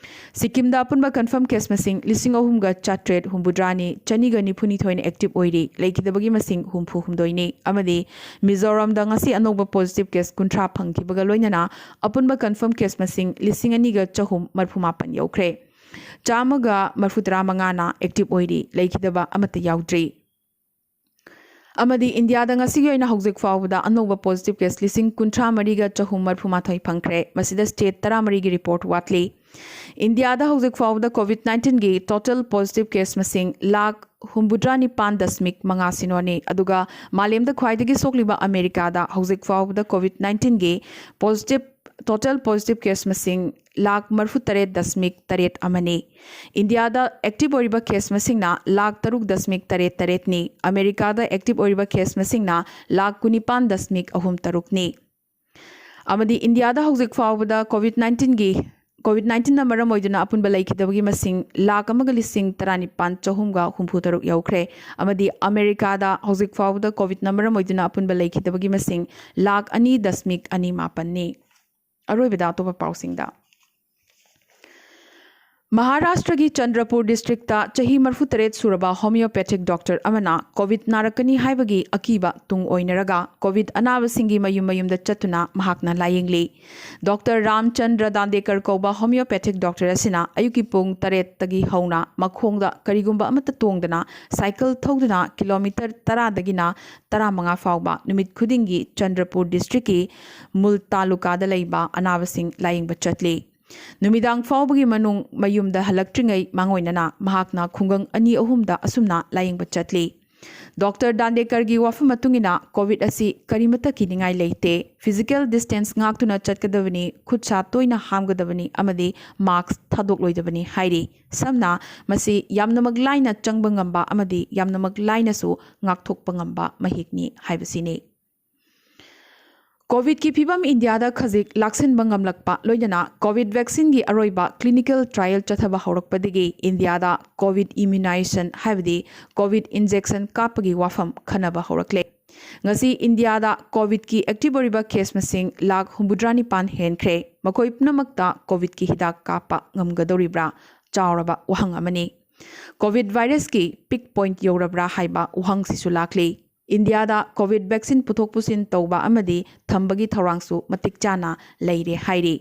ꯁꯤꯛꯀꯤꯝꯗ ꯑꯄꯨꯟꯕ ꯀꯟꯐꯔꯝ ꯀꯦꯁ ꯃꯁꯤꯡ ꯂꯤꯁꯤꯡ ꯑꯍꯨꯝꯒ ꯆꯥꯇ꯭ꯔꯦꯠ ꯍꯨꯝꯐꯨꯇꯔꯥꯅꯤ꯫ ꯆꯅꯤꯒ ꯅꯤꯐꯨꯅꯤꯊꯣꯏꯅ ꯑꯦꯛꯇꯤꯚ ꯑꯣꯏꯔꯤ꯫ ꯂꯩꯈꯤꯗꯕꯒꯤ ꯃꯁꯤꯡ ꯍꯨꯝꯐꯨ ꯍꯨꯝꯗꯣꯏꯅꯤ꯫ ꯑꯃꯗꯤ ꯃꯤꯖꯣꯔꯥꯝꯗ ꯉꯁꯤ ꯑꯅꯧꯕ ꯄꯣꯖꯤꯇꯤꯚ ꯀꯦꯁ ꯀꯨꯟꯊ꯭ꯔꯥ ꯐꯪꯈꯤꯕꯒ ꯂꯣꯏꯅꯅ ꯑꯄꯨꯟꯕ ꯀꯟꯐꯔꯝ ꯀꯦꯁ ꯃꯁꯤꯡ ꯂꯤꯁꯤꯡ ꯑꯅꯤꯒ ꯆꯍꯨꯝ ꯃꯔꯤꯐꯨ ꯃꯥꯄꯟ ꯌꯧꯈ꯭ꯔꯦ꯫ ꯆꯥꯝꯃꯒ ꯃꯔꯤꯐꯨꯇꯔꯥ ꯃꯉꯥꯅ ꯑꯦꯛꯇꯤꯚ ꯑꯣꯏꯔꯤ꯫ ꯂꯩꯈꯤꯗꯕ ꯑꯃꯠꯇ ꯌꯥꯎꯗ꯭ꯔꯤ꯫ ꯑꯃꯗꯤ ꯏꯟꯗꯤꯌꯥꯗ ꯉꯁꯤꯒꯤ ꯑꯣꯏꯅ ꯍꯧꯖꯤꯛ ꯐꯥꯎꯕꯗ ꯑꯅꯧꯕ positive case ꯂꯤꯁꯤꯡ ꯀꯨꯟꯊ꯭ꯔꯥ ꯃꯔꯤꯒ ꯆꯍꯨꯝ ꯃꯔꯤꯐꯨ ꯃꯥꯊꯣꯏ ꯐꯪꯈ꯭ꯔꯦ꯫ ꯃꯁꯤꯗ state ꯇꯔꯥꯃꯔꯤꯒꯤ report ꯋꯥꯠꯂꯤ꯫ ꯏꯟꯗꯤꯌꯥꯗ ꯍꯧꯖꯤꯛ ꯐꯥꯎꯕꯗ COVID nineteenꯒꯤ total positive case ꯃꯁꯤꯡ ꯂꯥꯈ ꯍꯨꯝꯐꯨꯇꯔꯥ ꯅꯤꯄꯥꯟ ꯗꯁꯃꯤꯛ ꯃꯉꯥ ꯁꯤꯅꯣꯅꯤ꯫ ꯑꯗꯨꯒ ꯃꯥꯂꯦꯝꯗ ꯈ꯭ꯋꯥꯏꯗꯒꯤ ꯁꯣꯛꯂꯤꯕ ꯑꯃꯦꯔꯤꯀꯥꯗ ꯍꯧꯖꯤꯛ ꯐꯥꯎꯕꯗ COVID nineteenꯒꯤ positive, total positive case ꯃꯁꯤꯡ ꯂꯥꯈ ꯃꯔꯤꯐꯨꯇꯔꯦꯠ ꯗꯁꯃꯤꯛ ꯇꯔꯦꯠ ꯑꯃꯅꯤ꯫ ꯏꯟꯗꯤꯌꯥꯗ active ꯑꯣꯏꯔꯤꯕ case ꯃꯁꯤꯡꯅ ꯂꯥꯈ ꯇꯔꯨꯛ ꯗꯁꯃꯤꯛ ꯇꯔꯦꯠ ꯇꯔꯦꯠꯅꯤ꯫ ꯑꯃꯦꯔꯤꯀꯥꯗ active ꯑꯣꯏꯔꯤꯕ case ꯃꯁꯤꯡꯅ ꯂꯥꯈ ꯀꯨꯟꯅꯤꯄꯥꯟ ꯗꯁꯃꯤꯛ ꯑꯍꯨꯝ ꯇꯔꯨꯛꯅꯤ꯫ ꯑꯃꯗꯤ ꯏꯟꯗꯤꯌꯥꯗ ꯍꯧꯖꯤꯛ ꯐꯥꯎꯕꯗ COVID nineteenꯒꯤ, COVID nineteenꯅ ꯃꯔꯝ ꯑꯣꯏꯗꯨꯅ ꯑꯄꯨꯟꯕ ꯂꯩꯈꯤꯗꯕꯒꯤ ꯃꯁꯤꯡ ꯂꯥꯈ ꯑꯃꯒ ꯂꯤꯁꯤꯡ ꯇꯔꯥꯅꯤꯄꯥꯟ ꯆꯍꯨꯝꯒ ꯍꯨꯝꯐꯨ ꯇꯔꯨꯛ ꯌꯧꯈ꯭ꯔꯦ꯫ ꯑꯃꯗꯤ ꯑꯃꯦꯔꯤꯀꯥꯗ ꯍꯧꯖꯤꯛ ꯐꯥꯎꯕꯗ COVIDꯅ ꯃꯔꯝ ꯑꯣꯏꯗꯨꯅ ꯑꯄꯨꯟꯕ ꯂꯩꯈꯤꯗꯕꯒꯤ ꯃꯁꯤꯡ ꯂꯥꯈ ꯑꯅꯤ ꯗꯁꯃꯤꯛ ꯑꯅꯤ ꯃꯥꯄꯟꯅꯤ꯫ ꯑꯔꯣꯏꯕꯗ ꯑꯇꯣꯞꯄ ꯄꯥꯎꯁꯤꯡꯗ꯫ ꯃꯍꯥꯔꯥꯁꯇ꯭ꯔꯒꯤ ꯆꯟꯗ꯭ꯔꯄꯨꯔ districtꯇ ꯆꯍꯤ ꯃꯔꯤꯐꯨꯇꯔꯦꯠ ꯁꯨꯔꯕ homeopathic doctor ꯑꯃꯅ COVID ꯅꯥꯔꯛꯀꯅꯤ ꯍꯥꯏꯕꯒꯤ ꯑꯀꯤꯕ ꯇꯨꯡ ꯑꯣꯏꯅꯔꯒ COVID ꯑꯅꯥꯕꯁꯤꯡꯒꯤ ꯃꯌꯨꯝ ꯃꯌꯨꯝꯗ ꯆꯠꯇꯨꯅ ꯃꯍꯥꯛꯅ ꯂꯥꯌꯦꯡꯂꯤ꯫ Doctor ꯔꯥꯝꯆꯟꯗ꯭ꯔ ꯗꯥꯟꯗꯦꯀꯔ ꯀꯧꯕ homeopathic doctor ꯑꯁꯤꯅ ꯑꯌꯨꯛꯀꯤ ꯄꯨꯡ ꯇꯔꯦꯠꯇꯒꯤ ꯍꯧꯅ ꯃꯈꯣꯡꯗ ꯀꯔꯤꯒꯨꯝꯕ ꯑꯃꯠꯇ ꯇꯣꯡꯗꯅ cycle ꯊꯧꯗꯨꯅ kilometre ꯇꯔꯥꯗꯒꯤꯅ ꯇꯔꯥꯃꯉꯥ ꯐꯥꯎꯕ ꯅꯨꯃꯤꯠ ꯈꯨꯗꯤꯡꯒꯤ ꯆꯟꯗ꯭ꯔꯄꯨꯔ districtꯀꯤ ꯃꯨꯜ ꯇꯥꯂꯨꯀꯥꯗ ꯂꯩꯕ ꯑꯅꯥꯕꯁꯤꯡ ꯂꯥꯌꯦꯡꯕ ꯆꯠꯂꯤ꯫ ꯅꯨꯃꯤꯗꯥꯡ ꯐꯥꯎꯕꯒꯤ ꯃꯅꯨꯡ ꯃꯌꯨꯝꯗ ꯍꯜꯂꯛꯇ꯭ꯔꯤꯉꯩ ꯃꯥꯡꯑꯣꯏꯅꯅ ꯃꯍꯥꯛꯅ ꯈꯨꯡꯒꯪ ꯑꯅꯤ ꯑꯍꯨꯝꯗ ꯑꯁꯨꯝꯅ ꯂꯥꯌꯦꯡꯕ ꯆꯠꯂꯤ꯫ Doctor ꯗꯥꯟꯗꯦꯀꯔꯒꯤ ꯋꯥꯐꯝ ꯃꯇꯨꯡ ꯏꯟꯅ COVID ꯑꯁꯤ ꯀꯔꯤꯃꯠꯇ ꯀꯤꯅꯤꯡꯉꯥꯏ ꯂꯩꯇꯦ꯫ Physical distance ꯉꯥꯛꯇꯨꯅ ꯆꯠꯀꯗꯕꯅꯤ, ꯈꯨꯠ ꯁꯥ ꯇꯣꯏꯅ ꯍꯥꯝꯒꯗꯕꯅꯤ ꯑꯃꯗꯤ mask ꯊꯥꯗꯣꯛꯂꯣꯏꯗꯕꯅꯤ ꯍꯥꯏꯔꯤ꯫ ꯁꯝꯅ, ꯃꯁꯤ ꯌꯥꯝꯅꯃꯛ ꯂꯥꯏꯅ ꯆꯪꯕ ꯉꯝꯕ ꯑꯃꯗꯤ ꯌꯥꯝꯅꯃꯛ ꯂꯥꯏꯅꯁꯨ ꯉꯥꯛꯊꯣꯛꯄ ꯉꯝꯕ ꯃꯍꯤꯛꯅꯤ ꯍꯥꯏꯕꯁꯤꯅꯤ꯫ COVIDꯀꯤ ꯐꯤꯕꯝ ꯏꯟꯗꯤꯌꯥꯗ ꯈꯖꯤꯛ ꯂꯥꯛꯁꯤꯟꯕ ꯉꯝꯂꯛꯄ, ꯂꯣꯏꯅꯅ COVID vaccineꯒꯤ ꯑꯔꯣꯏꯕ clinical trial ꯆꯠꯊꯕ ꯍꯧꯔꯛꯄꯗꯒꯤ ꯏꯟꯗꯤꯌꯥꯗ COVID immunization, ꯍꯥꯏꯕꯗꯤ COVID injection ꯀꯥꯞꯄꯒꯤ ꯋꯥꯐꯝ ꯈꯟꯅꯕ ꯍꯧꯔꯛꯂꯦ꯫ ꯉꯁꯤ ꯏꯟꯗꯤꯌꯥꯗ COVIDꯀꯤ active ꯑꯣꯏꯔꯤꯕ case ꯃꯁꯤꯡ ꯂꯥꯈ ꯍꯨꯝꯐꯨꯇꯔꯥ ꯅꯤꯄꯥꯟ ꯍꯦꯟꯈ꯭ꯔꯦ꯫ ꯃꯈꯣꯏ ꯄꯨꯝꯅꯃꯛꯇ COVIDꯀꯤ ꯍꯤꯗꯥꯛ ꯀꯥꯞꯄ ꯉꯝꯒꯗꯧꯔꯤꯕ꯭ꯔꯥ? ꯆꯥꯎꯔꯕ ꯋꯥꯍꯪ ꯑꯃꯅꯤ꯫ COVID virusꯀꯤ peak point ꯌꯧꯔꯕ꯭ꯔꯥ ꯍꯥꯏꯕ ꯋꯥꯍꯪꯁꯤꯁꯨ ꯂꯥꯛꯂꯤ꯫ ꯏꯟꯗꯤꯌꯥꯗ COVID vaccine ꯄꯨꯊꯣꯛ ꯄꯨꯁꯤꯟ ꯇꯧꯕ ꯑꯃꯗꯤ ꯊꯝꯕꯒꯤ ꯊꯧꯔꯥꯡꯁꯨ ꯃꯇꯤꯛ ꯆꯥꯅ ꯂꯩꯔꯦ ꯍꯥꯏꯔꯤ꯫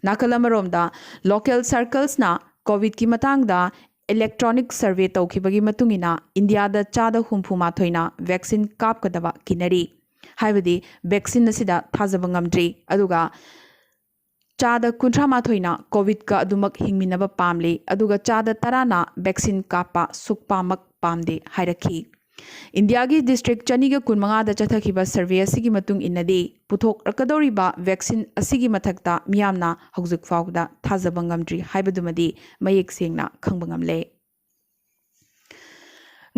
ꯅꯥꯀꯜ ꯑꯃꯔꯣꯝꯗ, local circlesꯅ COVIDꯀꯤ ꯃꯇꯥꯡꯗ electronic survey ꯇꯧꯈꯤꯕꯒꯤ ꯃꯇꯨꯡ ꯏꯟꯅ ꯏꯟꯗꯤꯌꯥꯗ ꯆꯥꯗ ꯍꯨꯝꯐꯨ ꯃꯥꯊꯣꯏꯅ vaccine ꯀꯥꯞꯀꯗꯕ ꯀꯤꯅꯔꯤ꯫ ꯍꯥꯏꯕꯗꯤ vaccine ꯑꯁꯤꯗ ꯊꯥꯖꯕ ꯉꯝꯗ꯭ꯔꯤ꯫ ꯑꯗꯨꯒ ꯆꯥꯗ ꯀꯨꯟꯊ꯭ꯔꯥ ꯃꯥꯊꯣꯏꯅ COVIDꯀ ꯑꯗꯨꯃꯛ ꯍꯤꯡꯃꯤꯟꯅꯕ ꯄꯥꯝꯂꯤ꯫ ꯑꯗꯨꯒ ꯆꯥꯗ ꯇꯔꯥꯅ vaccine ꯀꯥꯞꯄ ꯁꯨꯛꯄꯥꯃꯛ ꯄꯥꯝꯗꯦ ꯍꯥꯏꯔꯛꯈꯤ꯫ ꯏꯟꯗꯤꯌꯥꯒꯤ district ꯆꯅꯤꯒ ꯀꯨꯟꯃꯉꯥꯗ ꯆꯠꯊꯈꯤꯕ survey ꯑꯁꯤꯒꯤ ꯃꯇꯨꯡ ꯏꯟꯅꯗꯤ, ꯄꯨꯊꯣꯛꯂꯛꯀꯗꯧꯔꯤꯕ vaccine ꯑꯁꯤꯒꯤ ꯃꯊꯛꯇ ꯃꯤꯌꯥꯝꯅ ꯍꯧꯖꯤꯛ ꯐꯥꯎꯕꯗ ꯊꯥꯖꯕ ꯉꯝꯗ꯭ꯔꯤ ꯍꯥꯏꯕꯗꯨꯃꯗꯤ ꯃꯌꯦꯛ ꯁꯦꯡꯅ ꯈꯪꯕ ꯉꯝꯂꯦ꯫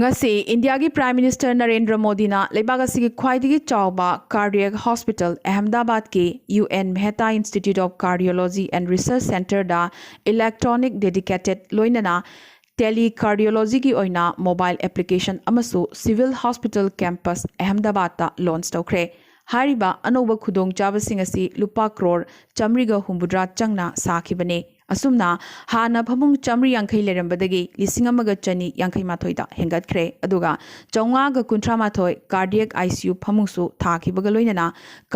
ꯉꯁꯤ ꯏꯟꯗꯤꯌꯥꯒꯤ Prime Minister ꯅꯔꯦꯟꯗ꯭ꯔ ꯃꯣꯗꯤꯅ ꯂꯩꯕꯥꯛ ꯑꯁꯤꯒꯤ ꯈ꯭ꯋꯥꯏꯗꯒꯤ ꯆꯥꯎꯕ cardiac hospital ꯑꯍꯃꯗꯥꯕꯥꯗꯀꯤ UN Mehta Institute of Cardiology and Research Centreꯗ electronic dedicated ꯂꯣꯏꯅꯅ tele cardiologyꯒꯤ ꯑꯣꯏꯅ mobile application ꯑꯃꯁꯨ Civil Hospital campus ꯑꯍꯃꯗꯥꯕꯥꯗꯇ launch ꯇꯧꯈ꯭ꯔꯦ꯫ ꯍꯥꯏꯔꯤꯕ ꯑꯅꯧꯕ ꯈꯨꯗꯣꯡꯆꯥꯕꯁꯤꯡ ꯑꯁꯤ ꯂꯨꯄꯥ ꯀ꯭ꯔꯣꯔ ꯆꯥꯃꯔꯤꯒ ꯍꯨꯝꯐꯨꯇꯔꯥ ꯆꯪꯅ ꯁꯥꯈꯤꯕꯅꯤ꯫ ꯑꯁꯨꯝꯅ ꯍꯥꯟꯅ ꯐꯃꯨꯡ ꯆꯥꯃꯔꯤ ꯌꯥꯡꯈꯩ ꯂꯩꯔꯝꯕꯗꯒꯤ ꯂꯤꯁꯤꯡ ꯑꯃꯒ ꯆꯅꯤ ꯌꯥꯡꯈꯩ ꯃꯥꯊꯣꯏꯗ ꯍꯦꯟꯒꯠꯈ꯭ꯔꯦ꯫ ꯑꯗꯨꯒ ꯆꯥꯝꯃꯉꯥꯒ ꯀꯨꯟꯊ꯭ꯔꯥ ꯃꯥꯊꯣꯏ cardiac ICU ꯐꯃꯨꯡꯁꯨ ꯊꯥꯈꯤꯕꯒ ꯂꯣꯏꯅꯅ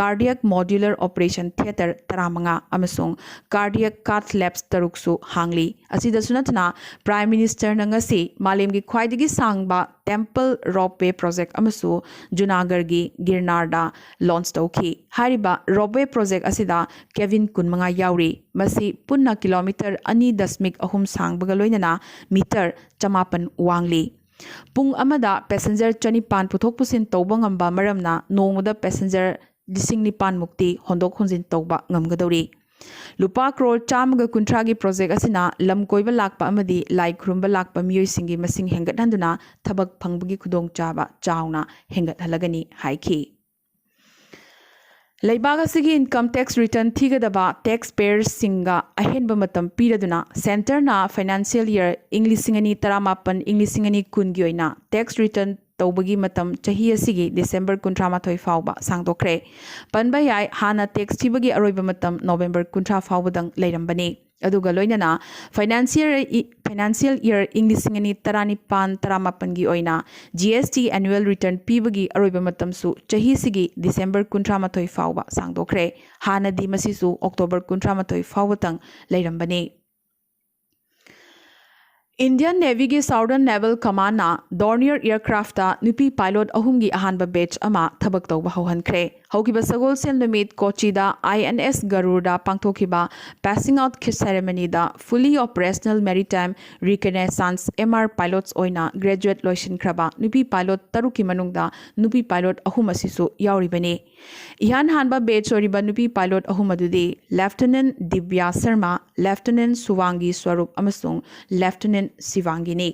cardiac modular operation theatre ꯇꯔꯥꯃꯉꯥ ꯑꯃꯁꯨꯡ cardiac cath labs ꯇꯔꯨꯛꯁꯨ ꯍꯥꯡꯂꯤ꯫ ꯑꯁꯤꯗꯁꯨ ꯅꯠꯇꯅ Prime Ministerꯅ ꯉꯁꯤ ꯃꯥꯂꯦꯝꯒꯤ ꯈ꯭ꯋꯥꯏꯗꯒꯤ ꯁꯥꯡꯕ temple ropeway project ꯑꯃꯁꯨ ꯖꯨꯅꯥꯒꯔꯒꯤ ꯒꯤꯔꯅꯥꯔꯗ launch ꯇꯧꯈꯤ꯫ ꯍꯥꯏꯔꯤꯕ ropeway project ꯑꯁꯤꯗ cabin ꯀꯨꯟꯃꯉꯥ ꯌꯥꯎꯔꯤ꯫ ꯃꯁꯤ ꯄꯨꯟꯅ ꯀꯤꯂꯣꯃꯤꯇꯔ ꯑꯅꯤ ꯗꯁꯃꯤꯛ ꯑꯍꯨꯝ ꯁꯥꯡꯕꯒ ꯂꯣꯏꯅꯅ meter ꯆꯃꯥꯄꯟ ꯋꯥꯡꯂꯤ꯫ ꯄꯨꯡ ꯑꯃꯗ passenger ꯆꯅꯤꯄꯥꯟ ꯄꯨꯊꯣꯛ ꯄꯨꯁꯤꯟ ꯇꯧꯕ ꯉꯝꯕ ꯃꯔꯝꯅ ꯅꯣꯡꯃꯗ passenger ꯂꯤꯁꯤꯡ ꯅꯤꯄꯥꯟ ꯃꯨꯛꯇꯤ ꯍꯣꯟꯗꯣꯛ ꯍꯣꯟꯖꯤꯟ ꯇꯧꯕ ꯉꯝꯒꯗꯧꯔꯤ꯫ ꯂꯨꯄꯥ ꯀ꯭ꯔꯣꯔ ꯆꯥꯝꯃꯒ ꯀꯨꯟꯊ꯭ꯔꯥꯒꯤ project ꯑꯁꯤꯅ ꯂꯝ ꯀꯣꯏꯕ ꯂꯥꯛꯄ ꯑꯃꯗꯤ ꯂꯥꯏ ꯈꯨꯔꯨꯝꯕ ꯂꯥꯛꯄ ꯃꯤꯑꯣꯏꯁꯤꯡꯒꯤ ꯃꯁꯤꯡ ꯍꯦꯟꯒꯠꯍꯟꯗꯨꯅ ꯊꯕꯛ ꯐꯪꯕꯒꯤ ꯈꯨꯗꯣꯡꯆꯥꯕ ꯆꯥꯎꯅ ꯍꯦꯟꯒꯠꯍꯜꯂꯒꯅꯤ ꯍꯥꯏꯈꯤ꯫ ꯂꯩꯕꯥꯛ ꯑꯁꯤꯒꯤ income tax return ꯊꯤꯒꯗꯕ tax payerꯁꯤꯡꯒ ꯑꯍꯦꯟꯕ ꯃꯇꯝ ꯄꯤꯔꯗꯨꯅ centreꯅ financial year ꯏꯪ ꯂꯤꯁꯤꯡ ꯑꯅꯤ ꯇꯔꯥꯃꯥꯄꯟ ꯏꯪ ꯂꯤꯁꯤꯡ ꯑꯅꯤ ꯀꯨꯟꯒꯤ ꯑꯣꯏꯅ tax return ꯇꯧꯕꯒꯤ ꯃꯇꯝ ꯆꯍꯤ ꯑꯁꯤꯒꯤ December ꯀꯨꯟꯊ꯭ꯔꯥ ꯃꯥꯊꯣꯏ ꯐꯥꯎꯕ ꯁꯥꯡꯗꯣꯛꯈ꯭ꯔꯦ꯫ ꯄꯟꯕ ꯌꯥꯏ, ꯍꯥꯟꯅ tax ꯊꯤꯕꯒꯤ ꯑꯔꯣꯏꯕ ꯃꯇꯝ November ꯀꯨꯟꯊ꯭ꯔꯥ ꯐꯥꯎꯕꯗꯪ ꯂꯩꯔꯝꯕꯅꯤ꯫ ꯑꯗꯨꯒ ꯂꯣꯏꯅꯅ financial ꯏ-, financial year ꯏꯪ ꯂꯤꯁꯤꯡ ꯑꯅꯤ ꯇꯔꯥꯅꯤꯄꯥꯟ ꯇꯔꯥꯃꯥꯄꯟꯒꯤ ꯑꯣꯏꯅ GST annual return ꯄꯤꯕꯒꯤ ꯑꯔꯣꯏꯕ ꯃꯇꯝꯁꯨ ꯆꯍꯤꯁꯤꯒꯤ December ꯀꯨꯟꯊ꯭ꯔꯥ ꯃꯥꯊꯣꯏ ꯐꯥꯎꯕ ꯁꯥꯡꯗꯣꯛꯈ꯭ꯔꯦ꯫ ꯍꯥꯟꯅꯗꯤ ꯃꯁꯤꯁꯨ October ꯀꯨꯟꯊ꯭ꯔꯥ ꯃꯥꯊꯣꯏ ꯐꯥꯎꯕꯇꯪ ꯂꯩꯔꯝꯕꯅꯤ꯫ Indian Navyꯒꯤ Southern Naval Commandꯅ Dornier Aircraftꯇ ꯅꯨꯄꯤ pilot ꯑꯍꯨꯝꯒꯤ ꯑꯍꯥꯟꯕ batch ꯑꯃ ꯊꯕꯛ ꯇꯧꯕ ꯍꯧꯍꯟꯈ꯭ꯔꯦ꯫ ꯍꯧꯈꯤꯕ ꯁꯒꯣꯜꯁꯦꯜ ꯅꯨꯃꯤꯠ ꯀꯣꯆꯤꯗ I N S Garuda ꯄꯥꯡꯊꯣꯛꯈꯤꯕ passing out ceremonyꯗ fully operational maritime reconnaissance M R pilots ꯑꯣꯏꯅ graduate ꯂꯣꯏꯁꯤꯟꯈ꯭ꯔꯕ ꯅꯨꯄꯤ pilot ꯇꯔꯨꯛꯀꯤ ꯃꯅꯨꯡꯗ ꯅꯨꯄꯤ pilot ꯑꯍꯨꯝ ꯑꯁꯤꯁꯨ ꯌꯥꯎꯔꯤꯕꯅꯤ꯫ ꯏꯍꯥꯟ ꯍꯥꯟꯕ batch ꯑꯣꯏꯔꯤꯕ ꯅꯨꯄꯤ pilot ꯑꯍꯨꯝ ꯑꯗꯨꯗꯤ Lieutenant Divya Sharma, Lieutenant Suvangi Swarup ꯑꯃꯁꯨꯡ Lieutenant Shivangiꯅꯤ꯫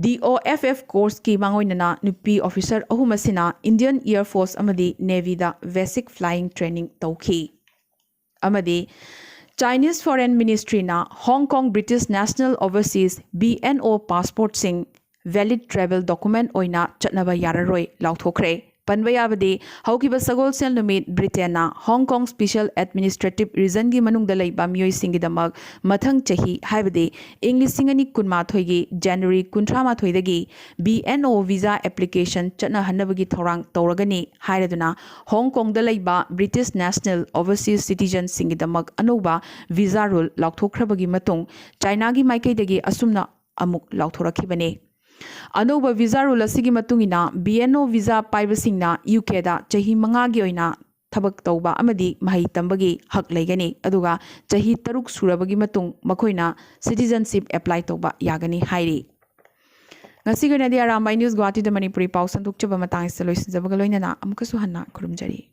D O F F courseꯀꯤ ꯃꯥꯡꯑꯣꯏꯅꯅ ꯅꯨꯄꯤ officer ꯑꯍꯨꯝ ꯑꯁꯤꯅ Indian Air Force ꯑꯃꯗꯤ Navyꯗ basic flying training ꯇꯧꯈꯤ꯫ ꯑꯃꯗꯤ Chinese Foreign Ministryꯅ Hong Kong British National Overseas B N O passportꯁꯤꯡ valid travel document ꯑꯣꯏꯅ ꯆꯠꯅꯕ ꯌꯥꯔꯔꯣꯏ ꯂꯥꯎꯊꯣꯛꯈ꯭ꯔꯦ꯫ ꯄꯟꯕ ꯌꯥꯕꯗꯤ, ꯍꯧꯈꯤꯕ ꯁꯒꯣꯜꯁꯦꯜ ꯅꯨꯃꯤꯠ Britainꯅ Hong Kong Special Administrative Regionꯒꯤ ꯃꯅꯨꯡꯗ ꯂꯩꯕ ꯃꯤꯑꯣꯏꯁꯤꯡꯒꯤꯗꯃꯛ ꯃꯊꯪ ꯆꯍꯤ, ꯍꯥꯏꯕꯗꯤ ꯏꯪ ꯂꯤꯁꯤꯡ ꯑꯅꯤ ꯀꯨꯟꯃꯥꯊꯣꯏꯒꯤ January ꯀꯨꯟꯊ꯭ꯔꯥ ꯃꯥꯊꯣꯏꯗꯒꯤ B N O visa application ꯆꯠꯅꯍꯟꯅꯕꯒꯤ ꯊꯧꯔꯥꯡ ꯇꯧꯔꯒꯅꯤ ꯍꯥꯏꯔꯗꯨꯅ, ꯍꯣꯡ ꯀꯣꯡꯗ ꯂꯩꯕ British National Overseas Citizenꯁꯤꯡꯒꯤꯗꯃꯛ ꯑꯅꯧꯕ visa rule ꯂꯥꯎꯊꯣꯛꯈ꯭ꯔꯕꯒꯤ ꯃꯇꯨꯡ, ꯆꯥꯏꯅꯥꯒꯤ ꯃꯥꯏꯀꯩꯗꯒꯤ ꯑꯁꯨꯝꯅ ꯑꯃꯨꯛ ꯂꯥꯎꯊꯣꯔꯛꯈꯤꯕꯅꯤ꯫ ꯑꯅꯧꯕ visa rule ꯑꯁꯤꯒꯤ ꯃꯇꯨꯡ ꯏꯟꯅ, B N O visa ꯄꯥꯏꯕꯁꯤꯡꯅ U Kꯗ ꯆꯍꯤ ꯃꯉꯥꯒꯤ ꯑꯣꯏꯅ ꯊꯕꯛ ꯇꯧꯕ ꯑꯃꯗꯤ ꯃꯍꯩ ꯇꯝꯕꯒꯤ ꯍꯛ ꯂꯩꯒꯅꯤ, ꯑꯗꯨꯒ ꯆꯍꯤ ꯇꯔꯨꯛ ꯁꯨꯔꯕꯒꯤ ꯃꯇꯨꯡ ꯃꯈꯣꯏꯅ citizenship apply ꯇꯧꯕ ꯌꯥꯒꯅꯤ ꯍꯥꯏꯔꯤ꯫ ꯉꯁꯤꯒꯤ ꯑꯣꯏꯅꯗꯤ ꯑꯔꯥꯝꯕꯥꯏ News ꯒꯨꯋꯥꯍꯥꯇꯤꯗ ꯃꯅꯤꯄꯨꯔꯤ ꯄꯥꯎ ꯁꯟꯗꯣꯛꯆꯕ ꯃꯇꯥꯡ ꯑꯁꯤꯗ ꯂꯣꯏꯁꯤꯟꯖꯕꯒ ꯂꯣꯏꯅꯅ ꯑꯃꯨꯛꯀꯁꯨ ꯍꯟꯅ ꯈꯨꯔꯨꯝꯖꯔꯤ꯫